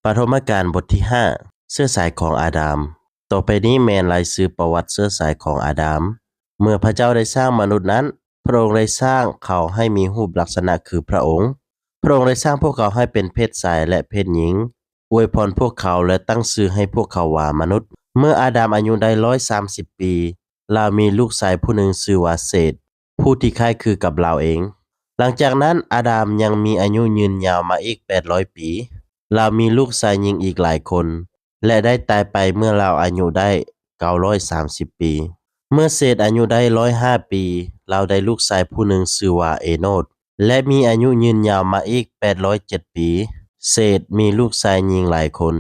ປະຖົມມະການບົດທີຫ້າ ເຊື້ອສາຍຂອງອາດາມ. ຕໍ່ໄປນີ້ແມ່ນລາຍຊື່ປະຫວັດເຊື້ອສາຍຂອງອາດາມ. ເມື່ອພະເຈົ້າໄດ້ສ້າງມະນຸດນັ້ນ, ພະອົງໄດ້ສ້າງເຂົາໃຫ້ມີຮູບລັກສະນະຄືພະອົງ. ພະອົງໄດ້ສ້າງພວກເຂົາໃຫ້ເປັນເພດຊາຍ ແລະ ເພດຍິງ, ອວຍພອນພວກເຂົາ ແລະ ຕັ້ງຊື່ໃຫ້ພວກເຂົາວ່າມະນຸດ. ເມື່ອອາດາມອາຍຸໄດ້ຮ້ອຍສາມສິບປີ, ລາວມີລູກຊາຍຜູ້ໜຶ່ງຊື່ວ່າເຊດ, ຜູ້ທີ່ຄ້າຍຄືກັບລາວເອງ. ຫຼັງຈາກນັ້ນ, ອາດາມຍັງມີອາຍຸຍືນຍາວມາອີກແປດຮ້ອຍປີ. ລາວມີລູກຊາຍຍິງອີກຫຼາຍຄົນ ແລະ ໄດ້ຕາຍໄປເມື່ອລາວອາຍຸໄດ້ເກົ້າຮ້ອຍສາມສິບປີ. ເມື່ອເຊດອາຍຸໄດ້ຮ້ອຍຫ້າປີ, ລາວໄດ້ລູກຊາຍຜູ້ໜຶ່ງຊື່ວ່າເອໂນດ ແລະ ມີອາຍຸຍືນຍາວມາອີກແປດຮ້ອຍເຈັດປີ. ເຊດມີລູກຊາຍຍິງຫຼາຍຄົນ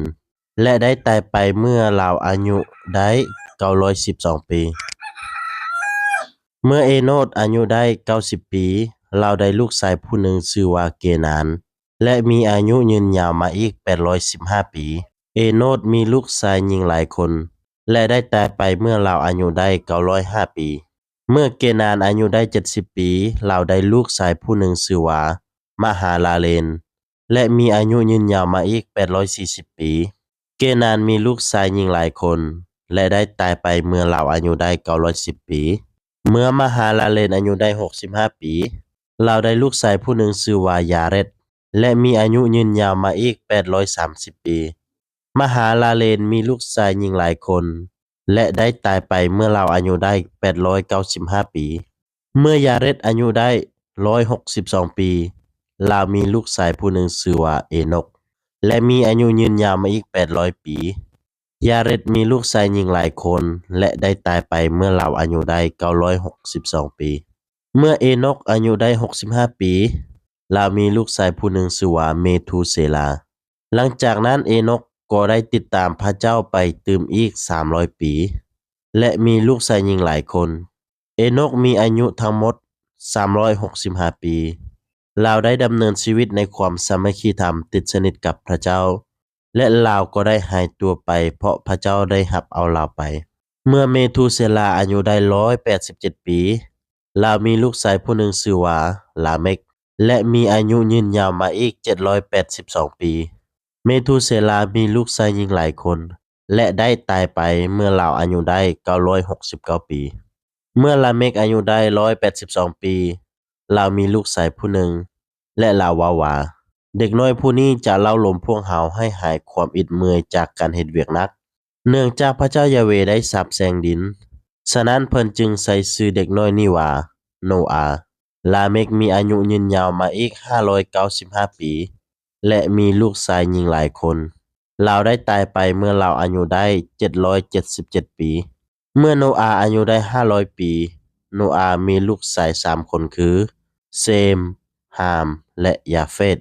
ແລະ ໄດ້ຕາຍໄປເມື່ອລາວອາຍຸໄດ້ເກົ້າຮ້ອຍສິບສອງປີ. ເມື່ອເອໂນດອາຍຸໄດ້ເກົ້າສິບປີ, ລາວໄດ້ລູກຊາຍຜູ້ໜຶ່ງຊື່ວ່າເກນານ ແລະ ມີອາຍຸຍືນຍາວມາອີກແປດຮ້ອຍສິບຫ້າປີ. ເອໂນດມີລູກຊາຍຍິງຫຼາຍຄົນ ແລະ ໄດ້ຕາຍໄປເມື່ອລາວອາຍຸໄດ້ເກົ້າຮ້ອຍຫ້າປີ. ເມື່ອເກນານອາຍຸໄດ້ເຈັດສິບປີ, ລາວໄດ້ລູກຊາຍຜູ້ໜຶ່ງຊື່ວ່າມະຫາລາເລນ ແລະ ມີອາຍຸຍືນຍາວມາອີກແປດຮ້ອຍສີ່ສິບປີ. ເກນານມີລູກຊາຍຍິງຫຼາຍຄົນ ແລະ ໄດ້ຕາຍໄປເມື່ອລາວອາຍຸໄດ້ເກົ້າຮ້ອຍສິບປີ. ເມື່ອມະຫາລາເລນອາຍຸໄດ້ຫົກສິບຫ້າປີ, ລາວໄດ້ລູກຊາຍຜູ້ໜຶ່ງຊື່ວ່າຢາເຣດ ແລະ ມີອາຍຸຍືນຍາວມາອີກແປດຮ້ອຍສາມສິບປີ. ມະຫາລາເລນມີລູກຊາຍຍິງຫຼາຍຄົນ ແລະ ໄດ້ຕາຍໄປເມື່ອລາວອາຍຸໄດ້ແປດຮ້ອຍເກົ້າສິບຫ້າປີ. ເມື່ອຢາເຣດອາຍຸໄດ້ຮ້ອຍຫົກສິບສອງປີ, ລາວມີລູກຊາຍຜູ້ໜຶ່ງຊື່ວ່າເອໂນກ ແລະ ມີອາຍຸຍືນຍາວມາອີກແປດຮ້ອຍປີ. ຢາເຣດມີລູກຊາຍຍິງຫຼາຍຄົນ ແລະ ໄດ້ຕາຍໄປເມື່ອລາວອາຍຸໄດ້ເກົ້າຮ້ອຍຫົກສິບສອງປີ. ເມື່ອເອໂນກອາຍຸໄດ້ຫົກສິບຫ້າປີ, ລາວມີລູກຊາຍຜູ້ໜຶ່ງຊື່ວ່າເມທູເຊລາ. ຫຼັງຈາກນັ້ນເອໂນກກໍໄດ້ຕິດຕາມພະເຈົ້າໄປຕື່ມອີກສາມຮ້ອຍປີ ແລະ ມີລູກຊາຍຍິງຫຼາຍຄົນ. ເອໂນກມີອາຍຸທັງໝົດສາມຮ້ອຍຫົກສິບຫ້າປີ. ລາວໄດ້ດຳເນີນຊີວິດໃນຄວາມສາມັກຄີທຳຕິດສະໜິດກັບພະເຈົ້າ ແລະ ລາວກໍໄດ້ຫາຍຕົວໄປ ເພາະພະເຈົ້າໄດ້ຮັບເອົາລາວໄປ. ເມື່ອເມທູເຊລາອາຍຸໄດ້ຮ້ອຍແປດສິບເຈັດປີ, ລາວມີລູກຊາຍຜູ້ໜຶ່ງຊື່ວ່າລາເມັກ ແລະ ມີອາຍຸຍືນຍາວມາອີກເຈັດຮ້ອຍແປດສິບສອງປີ. ເມທູເຊລາມີລູກຊາຍຍິງຫຼາຍຄົນ ແລະ ໄດ້ຕາຍໄປເມື່ອລາວອາຍຸໄດ້ເກົ້າຮ້ອຍຫົກສິບເກົ້າປີ. ເມື່ອລາເມັກອາຍຸໄດ້ຮ້ອຍແປດສິບສອງປີ, ລາວມີລູກຊາຍຜູ້ໜຶ່ງ ແລະ ລາວເວົ້າວ່າ, ເດັກນ້ອຍຜູ້ນີ້ຈະເລົ້າລົມພວກເຮົາໃຫ້ຫາຍຄວາມອິດເມື່ອຍຈາກການເຮັດວຽກໜັກ, ເນື່ອງຈາກພະເຈົ້າຢາເວໄດ້ສາບແຊ່ງດິນ. ສະນັ້ນເພິ່ນຈຶ່ງໃສ່ຊື່ເດັກນ້ອຍນີ້ວ່າໂນອາ. ລາເມັກມີອາຍຸຍືນຍາວມາອີກຫ້າຮ້ອຍເກົ້າສິບຫ້າປີ ແລະ ມີລູກຊາຍຍິງຫຼາຍຄົນ. ລາວໄດ້ຕາຍໄປເມື່ອລາວອາຍຸໄດ້ເຈັດຮ້ອຍເຈັດສິບເຈັດປີ. ເມື່ອໂນອາອາຍຸໄດ້ຫ້າຮ້ອຍປີ, ໂນອາມີລູກຊາຍສາມຄົນຄື ເຊມ, ຮາມ ແລະ ຢາເຟດ.